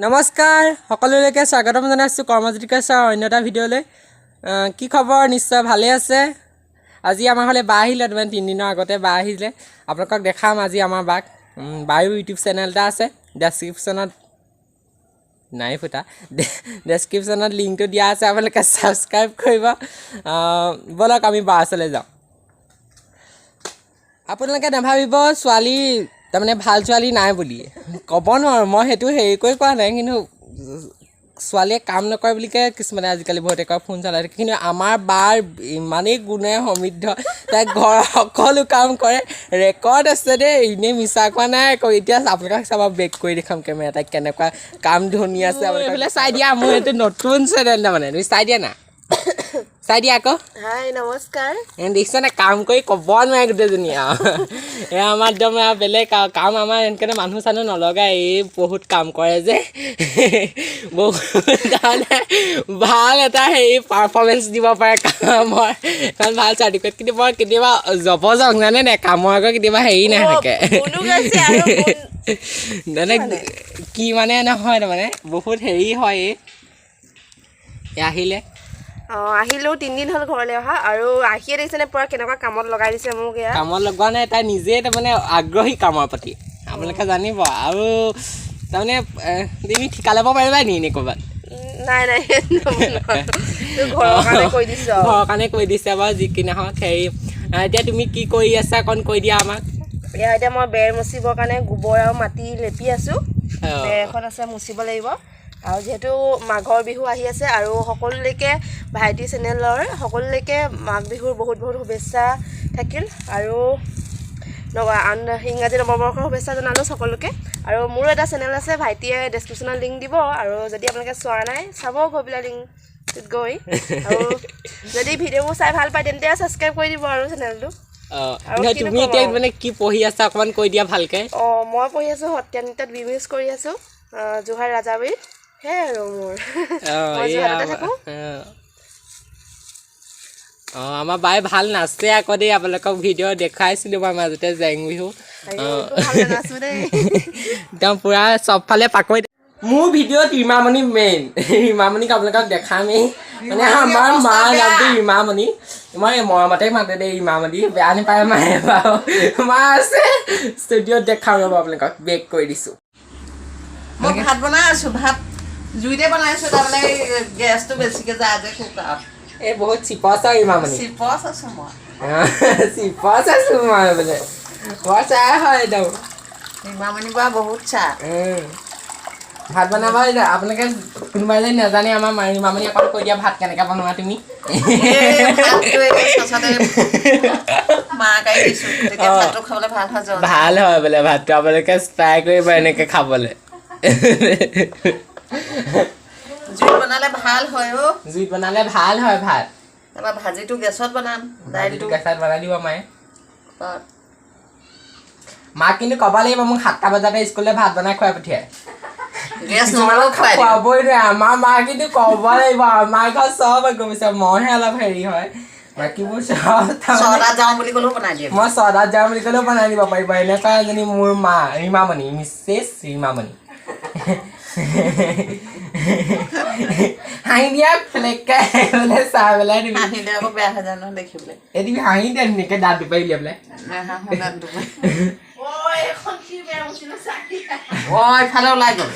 নমস্কাৰ, সকলোলৈকে স্বাগতম জনাইছোঁ কৰ্মজ্যোতিকা ছাৰ অন্য এটা ভিডিঅ'লৈ। কি খবৰ? নিশ্চয় ভালেই আছে। আজি আমাৰ ঘৰলৈ বা আহিলে, তাৰমানে 3 দিনৰ আগতে বা আহিলে। আপোনালোকক দেখাম আজি আমাৰ বাক। বায়ো ইউটিউব চেনেল এটা আছে। ডেছক্ৰিপশ্যনত নাই ফুটা, ডেছক্ৰিপশ্যনত লিংকটো দিয়া আছে, আপোনালোকে ছাবস্ক্ৰাইব কৰিব। ব'লক, আমি বা ওচৰলৈ যাওঁ। আপোনালোকে নাভাবিব ছোৱালী তাৰমানে ভাল ছোৱালী নাই বুলি ক'ব নোৱাৰোঁ মই, সেইটো হেৰি কৰি কোৱা নাই। কিন্তু ছোৱালীয়ে কাম নকৰে বুলিকে কিছুমানে আজিকালি বহুতে কয়, ফোন চলাই থাকে। কিন্তু আমাৰ বাৰ ইমানেই গুণে সমৃদ্ধ, তাই ঘৰৰ সকলো কাম কৰে। ৰেকৰ্ড আছে দেই, এনেই মিছা কোৱা নাই আকৌ। এতিয়া আপোনালোকক চাব, বেক কৰি দেখাম কেমেৰা, তাই কেনেকুৱা কাম ধুনীয়া আছে। এইফালে চাই দিয়া, মোৰ এইটো নতুন চেনেল, তাৰমানে তুমি চাই দিয়া না, চাই দিয়া আকৌ। হাই, নমস্কাৰ। দেখিছে নে, কাম কৰি ক'ব নোৱাৰে গোটেইজনী আৰু। এয়া আমাৰ একদম আৰু বেলেগ আৰু কাম আমাৰ, এনেকৈ মানুহ চানুহ নলগাই। এই বহুত কাম কৰে যে, বহুত তাৰমানে ভাল এটা হেৰি পাৰফৰ্মেঞ্চ দিব পাৰে কামৰ, কাৰণ ভাল চাৰ্টিফিকেট। কিন্তু বৰ কেতিয়াবা জবজক জানে নাই, কামৰ আকৌ কেতিয়াবা হেৰি নাথাকে। গুণো গাইছে আৰু মানে কি মানে নহয়, তাৰমানে বহুত হেৰি হয়। এই আহিলে। অঁ, আহিলোঁ, 3 দিন হ'ল ঘৰলৈ অহা আৰু আহিয়ে দেখিছেনে পূৰা কেনেকুৱা কামত লগাই দিছে মোক এয়া। কামত লগোৱা নাই, তাই নিজে তাৰমানে আগ্ৰহী কামৰ প্ৰতি, আপোনালোকে জানিব। আৰু তাৰমানে তুমি ঠিকা ল'ব পাৰিবা নি এনেই ক'ৰবাত? নাই নাই, ঘৰৰ কাৰণে কৈ দিছোঁ আৰু। ঘৰৰ কাৰণে কৈ দিছে বাৰু, যি কি নহওক। হেৰি, এতিয়া তুমি কি কৰি আছা অকণ কৈ দিয়া আমাক। এয়া এতিয়া মই বেৰ মুচিবৰ কাৰণে গোবৰ আৰু মাটি লেপি আছোঁ। বেৰ এখন আছে, মুচিব লাগিব। আৰু যিহেতু মাঘৰ বিহু আহি আছে, আৰু সকলোলৈকে ভাইটি চেনেলৰ সকলোলৈকে মাঘ বিহুৰ বহুত বহুত শুভেচ্ছা থাকিল আৰু ইংৰাজী নৱবৰ্ষৰ শুভেচ্ছা জনালোঁ সকলোকে। আৰু মোৰো এটা চেনেল আছে, ভাইটিয়ে ডেছক্ৰিপশ্যনত লিংক দিব। আৰু যদি আপোনালোকে চোৱা নাই, চাব গৈ পেলাই লিংকটোত গৈ। আৰু যদি ভিডিঅ'বোৰ চাই ভাল পায়, তেন্তে ছাবস্ক্ৰাইব কৰি দিব আৰু চেনেলটো। আৰু নহয়, কিনো তুমি ক'ম এতিয়া আৰু? মানে কি পঢ়ি আছা অকণমান কৈ দিয়া ভালকে। অঁ, মই পঢ়ি আছোঁ, সত্ৰীয়া নৃত্যত বি মিউজ কৰি আছোঁ, যোৰহাট ৰাজাবাৰীত। সেয়াই আৰু মোৰ মই এয়া যোৰহাটতে থাকোঁ। অঁ, আমাৰ বাই ভাল নাচে আকৌ দেই। আপোনালোকক ভিডিঅ' দেখুৱাইছিলোঁ মই মাজতে জেং বিহু। আইঅ, একো ভাল নানাচো দেই। একদম পূৰা চবফালে পাকৈত। মোৰ ভিডিঅ'ত ৰীমামণি মেইন। ৰীমামণিক আপোনালোকক দেখামেই। মানে আমাৰ মাৰ নামটো ৰীমামণি, মই মৰমতে মাতে দেই ৰীমামণি, বেয়া নাপায় মায়ে বাৰু। মা আছে ষ্টুডিঅ'ত, দেখাম ৰ'ব আপোনালোকক, বেক কৰি দিছোঁ। মই ভাত বনাই আছো। ভাত জুইতে বনাইছো, তাৰমানে এই গেছটো বেছিকে যায় যে কুকাৰত। এই বহুত চিপচ আৰু ৰীমামণি। চিপচ আছো মই। চিপচ আছো মই বোলে, বৰ চাই হয় একদম। ৰীমামণি পৰা বহুত চাহ। ভাত বনাব আপোনালোকে কোনোবাই যদি নাজানে, আমাৰ ৰীমামণি অকণ কৈ দিয়া, ভাত কেনেকৈ বনোৱা তুমি? এই ভাতটো এই চচতে মাৰ কাঢ়ি দিছো, তেতিয়া ভাতটো খাবলৈ ভাল হয় জল। ভাল হয় বোলে ভাতটো, আপোনালোকে ট্ৰাই কৰিব এনেকে খাবলৈ। জুইত বনালে ভাল হয় অ'। জুইত বনালে ভাল হয় ভাত। তাৰপৰা ভাজিটো গেছত বনাম। দাইলটো দাইলটো গেছত বনাই দিব মায়ে। মাক কিন্তু ক'ব লাগিব, মোক 7টা বজাতে স্কুললৈ ভাত বনাই খুৱাই পঠিয়াই। গেছ নহ'লেও খুৱাই দিম। খুৱাবই নোৱাৰে আমাৰ মা, কিন্তু ক'ব লাগিব আমাৰ ঘৰত চব গৈ পাইছে, মইহে অলপ হেৰি হয়, বাকীবোৰ চব তাৰমানে 6টাত যাওঁ বুলি ক'লেও বনাই দিয়ে। মই 6টাত যাওঁ বুলি ক'লেও বনাই দিব পাৰিব, এনেকুৱা এজনী মোৰ মা ৰীমামণি, মিছেছ ৰীমামণি। হাঁহি দিয়া ফেলেককে বোলে চাই পেলাই তুমি। হাঁহিলে আকৌ বেয়া হৈ যায় নহয় দেখিবলৈ। এই তুমি হাঁহি দিয়া ধুনীয়াকে, দাঁত দুপাৰি উলিয়াই পেলাই। নাহাঁহো, দাঁত দুপাৰি। এখন কি বেৰ মুচিলো চাই দিয়া। অ, ইফালে ওলাই গ'ল।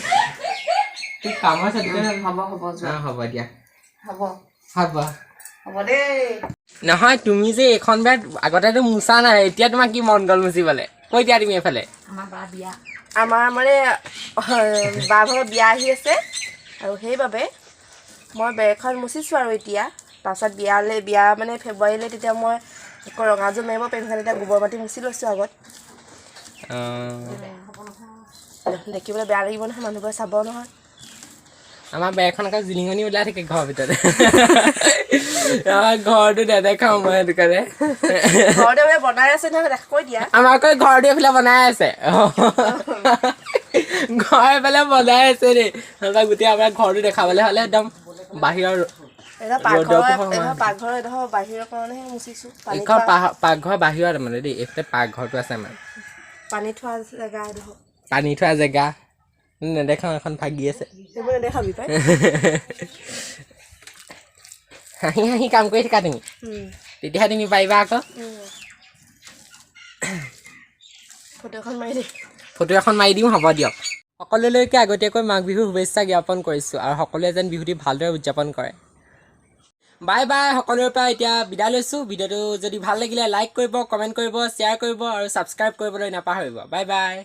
কি কামৰ চাৰ্টিফিকেট? হ'ব হ'ব, যোৱা। অঁ, হ'ব দিয়া। হ'ব। হ'ব। হ'ব দেই। নহয়, তুমি যে এইখন বেগ আগতেতো মোচা নাই, এতিয়া তোমাৰ কি মন গ'ল মুচিবলে? কৈ দিয়া তুমি এইফালে। আমাৰ বা বিয়া। আমাৰ মানে বা ভাগৰ বিয়া আহি আছে আৰু সেইবাবে মই বেৰখন মুচিছোঁ। আৰু এতিয়া তাৰপাছত বিয়ালৈ, বিয়া মানে ফেব্ৰুৱাৰীলৈ, তেতিয়া মই আকৌ ৰঙাযোৰ মাৰিব পাৰিম। সেইকাৰণে এতিয়া গোবৰ মাটি মুচি লৈছোঁ আগত। দেখিবলৈ বেয়া লাগিব নহয়, মানুহবোৰে চাব নহয়। আমাৰ বেৰখন আকৌ জিলিঙনি ওলাই থাকে ঘৰৰ ভিতৰতে। আমাৰ ঘৰটো নেদেখাওঁ মই সেইটো কাৰণে। ঘৰতে বোলে বনাই আছে নহয়, কৈ দিয়া। আমাৰ আকৌ ঘৰটো এইফালে বনাই আছে, ঘৰ এইফালে বনাই আছে দেই। নহ'বা গোটেই আমাৰ ঘৰটো দেখাবলৈ হ'লে একদম বাহিৰৰ এডোখৰ ৰ'দৰ পাকঘৰৰ পোহৰ সোমাই। এডোখৰ পাকঘৰৰ, এডোখৰ বাহিৰৰ কাৰণেহে মুচিছোঁ, পানী এইখন থোৱা পাকঘৰ বাহিৰত মানে দেই, এইফালে পাকঘৰটো আছে আমাৰ। পানী থোৱা জেগা এডোখৰ। পানী থোৱা জেগা। নেদেখাওঁ, এখন ভাগি আছে। সেইবোৰ নেদেখাবি পাই। হাঁহি হাঁহি কাম কৰি থাকা তুমি, তেতিয়াহে তুমি পাৰিবা আকৌ। ফটো এখন মাৰি দে। ফটো এখন মাৰি দিওঁ, হ'ব দিয়ক। সকলোলৈকে আগতীয়াকৈ মাঘ বিহুৰ শুভেচ্ছা জ্ঞাপন কৰিছোঁ আৰু সকলোৱে যেন বিহুটি ভালদৰে উদযাপন কৰে। বাই বাই, সকলোৰে পৰা এতিয়া বিদায় লৈছোঁ। ভিডিঅ'টো যদি ভাল লাগিলে লাইক কৰিব, কমেণ্ট কৰিব, শ্বেয়াৰ কৰিব আৰু ছাবস্ক্ৰাইব কৰিবলৈ নাপাহৰিব। Bye bye.